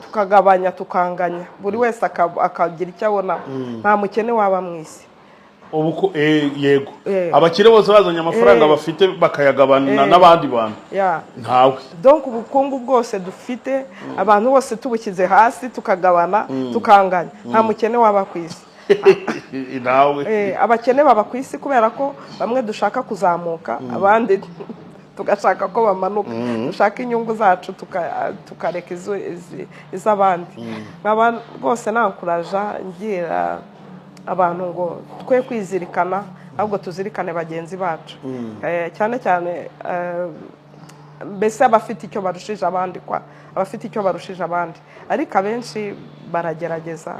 tukagabanya, tukanganya, buri wese akagira icyo abona, nta mukene waba mu isi." Ubu yego abakire bose bazanye amafaranga bafite bakayagabana n'abandi bantu, ntawe. Donc ubukungu bwose dufite, abantu bose tubushyize hasi, tukagabana, tukanganya, nta mukene waba ku isi. Ntawe. Abakene baba ku isi kubera ko bamwe dushaka kuzamuka, abandi tugashaka ko bamanuka, dushaka inyungu zacu, tukareka iz'abandi. Nkaba rwose nankuraja ngira abantu ngo twe kwizirikana, ahubwo tuzirikane bagenzi bacu. Cyane cyane mbese abafite icyo barushije abandi, kwa abafite icyo barushije abandi. Ariko abenshi baragerageza,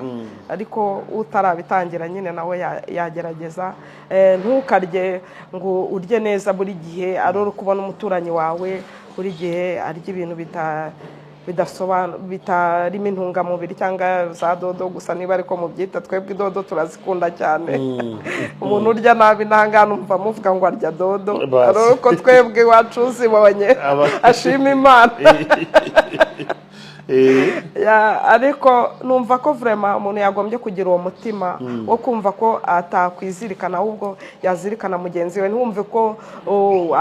ariko utarabitangira nyine nawe yagerageza. Ntukarye ngo urye neza buri gihe ari uri kubona umuturanyi wawe buri gihe arya ibintu bitarimo intungamubiri cyangwa za dodo gusa, niba ariko mubyita. Twebwe idodo turazikunda cyane. Umuntu urya nabi ntangana numva muvuga ngo arya dodo. Basi. Ari uko twebwe iwacu uzibonye ashima Imana. Ariko numva ko vraiment umuntu yagombye kugira uwo mutima wo kumva ko atakwizirikana, ahubwo yazirikana mugenzi we. Ntiwumve ko oh,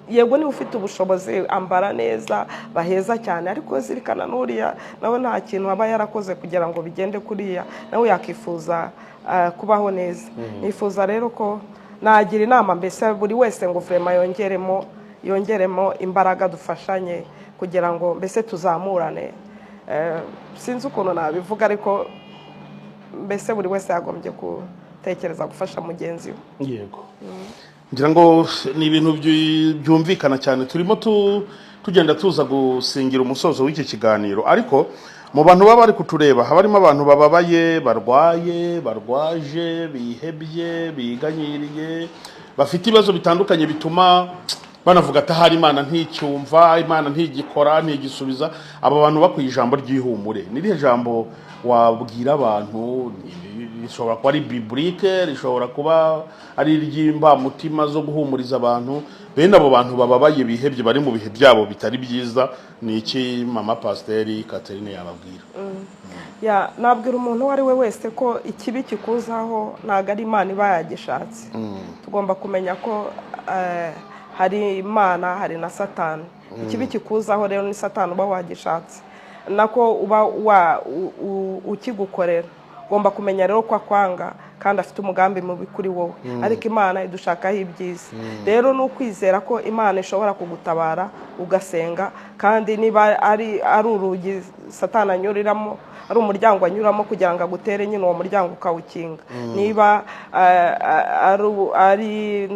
yego niba ufite ubushobozi ambara neza baheza cyane, ariko zirikana n'uriya nawe nta kintu aba yarakoze kugira ngo bigende kuriya, nawe yakifuza kubaho neza. Nifuza rero ko nagira inama mbese buri wese ngo vraiment yongeremo imbaraga, dufashanye kugira ngo mbese tuzamurane. Sinzi ukuntu nabivuga, ariko mbese buri wese yagombye gutekereza gufasha mugenzi we. Yego, ngira ngo ni ibintu byumvikana cyane. Turimo tugenda tuza gusingira umusozo w'iki kiganiro, ariko mu bantu baba bari kutureba haba harimo abantu bababaye, barwaye, barwaje, bihebye, biganyiriye, bafite ibibazo bitandukanye bituma banavuga ati: "Ahari Imana nticyumva, Imana ntigikora, ntigisubiza." Aba bantu bakwiye ijambo ry'ihumure. Ni irihe jambo wabwira abantu? Rishobora kuba ari biblique, rishobora kuba ari iry'imbamutima zo guhumuriza abantu, bene abo bantu bababaye, bihebye, bari mu bihe byabo bitari byiza. Ni iki mama pasiteri Catherine yababwira? Nabwira umuntu uwo ari we wese ko ikibi kikuzaho ntabwo ari Imana iba yagishatse. Tugomba kumenya ko hari Imana, hari na Satani. Ikibi kikuzaho rero ni Satani uba wagishatse, nako uba ukigukorera. Ugomba kumenya rero ko akwanga, kandi afite umugambi mubi kuri wowe, ariko Imana idushakaho ibyiza. Rero ni ukwizera ko Imana ishobora kugutabara ugasenga, kandi niba ari urugi Satani anyuriramo, ari umuryango anyuramo kugira ngo agutere, nyine uwo muryango ukawukinga. Niba ari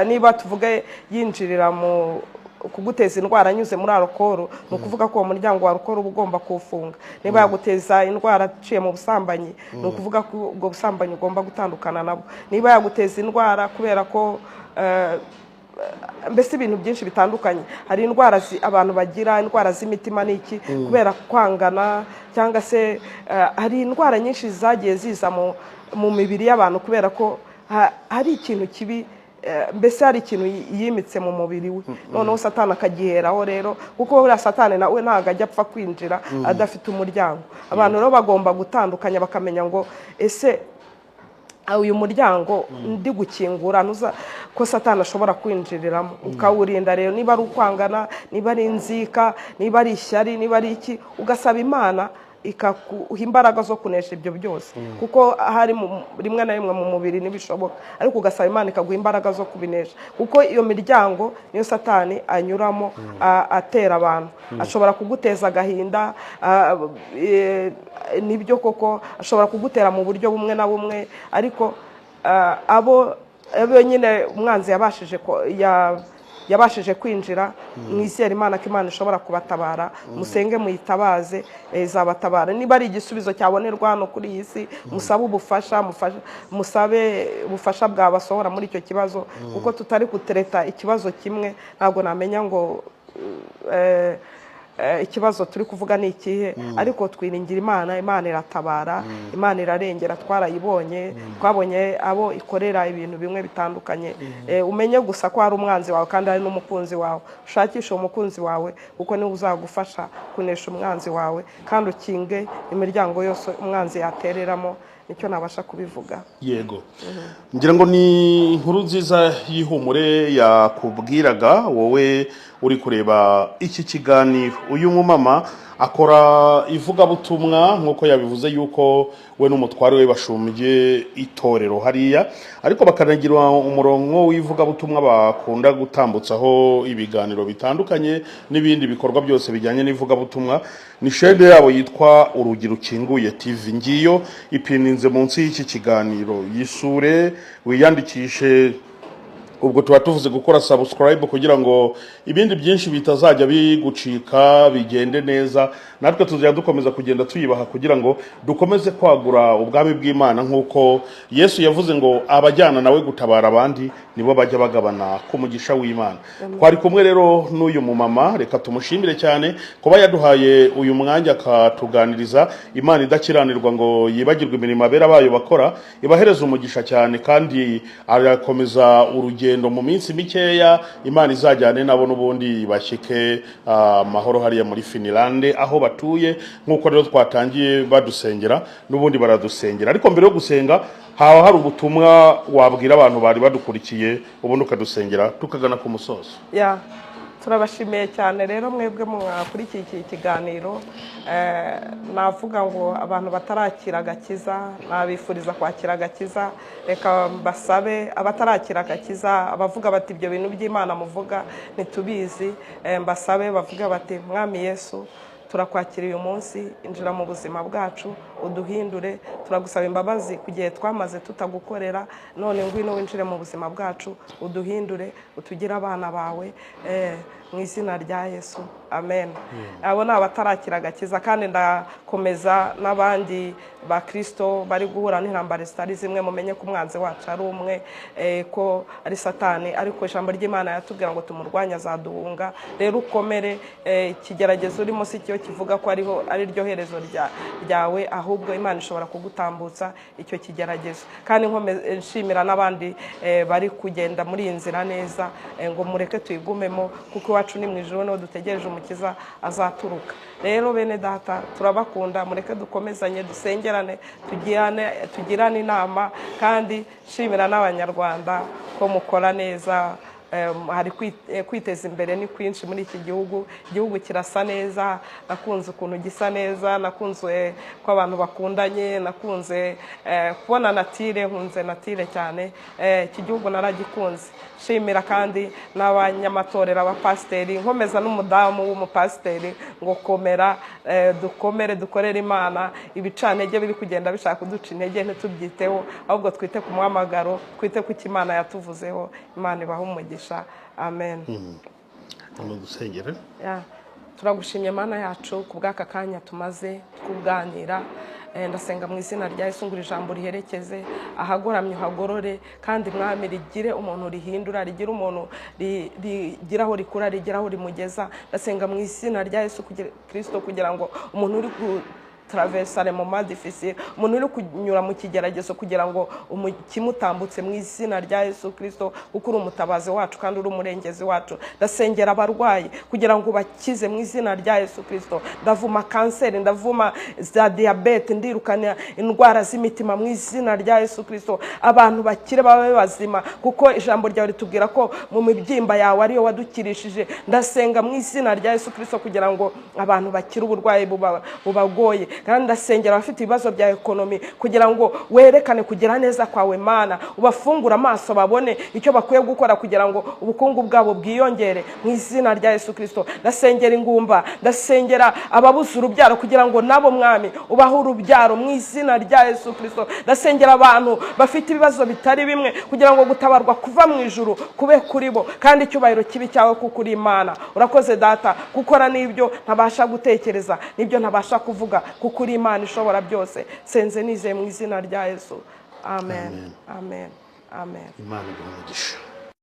niba tuvuge yinjirira mu kuguteza indwara anyuze muri alukoro, ni ukuvuga ko uwo muryango wa alukoro uba ugomba kuwufunga. Niba yaguteza indwara aciye mu busambanyi, ni ukuvuga ko ubwo busambanyi ugomba gutandukana nabwo. Niba yaguteza indwara kubera ko mbese ibintu byinshi bitandukanye, hari indwara abantu bagira, indwara z'imitima n'iki kubera kwangana, cyangwa se hari indwara nyinshi zagiye ziza mu mibiri y'abantu kubera ko hari ikintu kibi, mbese hari ikintu yimitse mu mubiri we, noneho Satani akagiheraho. Rero kuko buriya Satani nawe ntabwo ajya apfa kwinjira adafite umuryango. Abantu rero bagomba gutandukanya, bakamenya ngo ese uyu muryango ndi gukingura ko Satani ashobora kwinjiriramo, ukawurinda. Rero niba ari ukwangana, niba ari inzika, niba ari ishyari, niba ari iki, ugasaba Imana ikaguha imbaraga zo kunesha ibyo byose, kuko hari rimwe na rimwe mu mubiri ntibishoboka, ariko ugasaba Imana ikaguha imbaraga zo kubinesha, kuko iyo miryango niyo Satani anyuramo atera abantu. Ashobora kuguteza agahinda, nibyo koko ashobora kugutera mu buryo bumwe na bumwe, ariko abo nyine umwanzi yabashije kwinjira, mwizere Imana ko Imana ishobora kubatabara, musenge muyitabaze, izabatabara. Niba ari igisubizo cyabonerwa hano kuri iyi si, musabe ubufasha, musabe ubufasha bwabasohora muri icyo kibazo, kuko tutari gutereta ikibazo kimwe, ntabwo namenya ngo ikibazo turi kuvuga ni ikihe, ariko twiringira Imana. Imana iratabara, Imana irarengera, twarayibonye, twabonye abo ikorera ibintu bimwe bitandukanye. Umenye gusa ko hari umwanzi wawe kandi hari n'umukunzi wawe, ushakishe uwo mukunzi wawe kuko niwe uzagufasha kunesha umwanzi wawe, kandi ukinge imiryango yose umwanzi yatereramo. Nicyo nabasha kubivuga. Yego, ngira ngo ni inkuru nziza y'ihumure yakubwiraga wowe uri kureba iki kiganiro. Uyu mumama akora ivugabutumwa nk'uko yabivuze yuko we n'umutware we bashumbye itorero hariya, ariko bakanagira umurongo w'ivugabutumwa bakunda gutambutsaho ibiganiro bitandukanye n'ibindi bikorwa byose bijyanye n'ivugabutumwa. Ni shene yabo yitwa Urugi Rukinguye TV, ngiyo ipininze munsi y'iki kiganiro, yisure wiyandikishe. Ubwo tuba tuvuze gukora subscribe kugira ngo ibindi byinshi bitazajya bigucika, bigende neza. Natwe tuzajya dukomeza kugenda tuyibaha kugira ngo dukomeze kwagura ubwami bw'Imana, nk'uko Yesu yavuze ngo abajyana nawe gutabara abandi nibo bajya bagabana ku mugisha w'Imana. Twari kumwe rero n'uyu mumama, reka tumushimire cyane kuba yaduhaye uyu mwanya akatuganiriza. Imana idakiranirwa ngo yibagirwe imirimo abera bayo bakora, ibahereza umugisha cyane, kandi arakomeza urugendo mu minsi mikeya Imana izajyane nabo n'ubundi bashyike amahoro hariya muri Finlande aho batuye. Nk'uko rero twatangiye badusengera, n'ubundi baradusengera, ariko mbere yo gusenga haba hari ubutumwa wabwira abantu bari badukurikiye, ubundi ukadusengera tukagana ku musozo. Ya, turabashimiye cyane rero mwebwe mwakurikiye iki kiganiro. Navuga ngo abantu batarakira agakiza, nabifuriza kwakira agakiza. Reka mbasabe abatarakira agakiza, abavuga bati ibyo bintu by'Imana muvuga ntitubizi, mbasabe bavuga bati Mwami Yesu, turakwakira uyu munsi, injira mu buzima bwacu uduhindure, turagusaba imbabazi ku gihe twamaze tutagukorera, none ngwino winjire mu buzima bwacu uduhindure, utugire abana bawe, mu izina rya Yesu, amen. Abo ni abatarakira agakiza, kandi ndakomeza n'abandi ba Kristo bari guhura n'intambara zitari zimwe, mumenye ko umwanzi wacu ari umwe, ko ari Satani, ariko ijambo ry'Imana yatubwira ngo tumurwanye azaduhunga. Rero ukomere, ikigeragezo urimo si cyo kivuga ko ariho ari ryo herezo ryawe, ahubwo Imana ishobora kugutambutsa icyo kigeragezo. Kandi nshimira n'abandi bari kugenda muri iyi nzira neza, ngo mureke tuyigumemo, kuko iwacu ni mu ijuru, niho dutegereje umukiza azaturuka. Rero bene data turabakunda, mureke dukomezanye, dusengerane, tugirane inama, kandi nshimira n'abanyarwanda ko mukora neza. Hari kwiteza imbere ni kwinshi muri iki gihugu. Igihugu kirasa neza, nakunze ukuntu gisa neza, nakunze ko abantu bakundanye, nakunze kubona nature, nkunze nature cyane. Iki gihugu naragikunze. Nshimira kandi n'abanyamatorero, abapasiteri, nkomeza n'umudamu w'umupasiteri ngo komera, dukomere, dukorere Imana. Ibicantege biri kugenda bishaka kuduca intege ntitubyiteho, ahubwo twite ku muhamagaro, twite ku cyo Imana yatuvuzeho. Imana ibahe umugisha. Amen. Hano dusengere. Ya, turagushimye Mana yacu ku bw'aka kanya tumaze kuganira. Ndasenga mu izina rya Yesu ngo iri jambo riherekeze ahagoramye uhagorore, kandi Mwami, rigire umuntu rihindura, rigire umuntu rigira aho rikura, rigire aho rimugeza. Ndasenga mu izina rya Yesu Kristo kugira ngo umuntu uri ku traverser moment difficile, umuntu uri kunyura mu kigeragezo, kugira ngo kimutambutse mu izina rya Yesu Kristo, kuko uri umutabazi wacu kandi uri umurengezi wacu. Ndasengera abarwayi kugira ngo bakize mu izina rya Yesu Kristo. Ndavuma kanseri, ndavuma za diyabete, ndirukana indwara z'imitima mu izina rya Yesu Kristo. Abantu bakire, babe bazima, kuko ijambo ryawe ritubwira ko mu mibyimba yawe ariyo wadukirishije. Ndasenga mu izina rya Yesu Kristo kugira ngo abantu bakire uburwayi bubagoye. Kandi ndasengera abafite ibibazo bya economy kugira ngo werekane kugira neza kwawe Mana, ubafungure amaso babone icyo bakwiye gukora kugira ngo ubukungu bwabo bwiyongere mu izina rya Yesu Kristo. Ndasengera ingumba, ndasengera ababuze urubyaro kugira ngo nabo, Mwami, ubahe urubyaro mu izina rya Yesu Kristo. Ndasengera abantu bafite ibibazo bitari bimwe kugira ngo gutabarwa kuva mu ijuru kube kuri bo, kandi icyubahiro kibe cyawe kuko uri Imana. Urakoze Data gukora n'ibyo ntabasha gutekereza, n'ibyo ntabasha kuvuga, kuko uri Imana ishobora byose. Senze nizeye mu izina rya Yesu. Amen, amen, amen. Imana iguhe umugisha.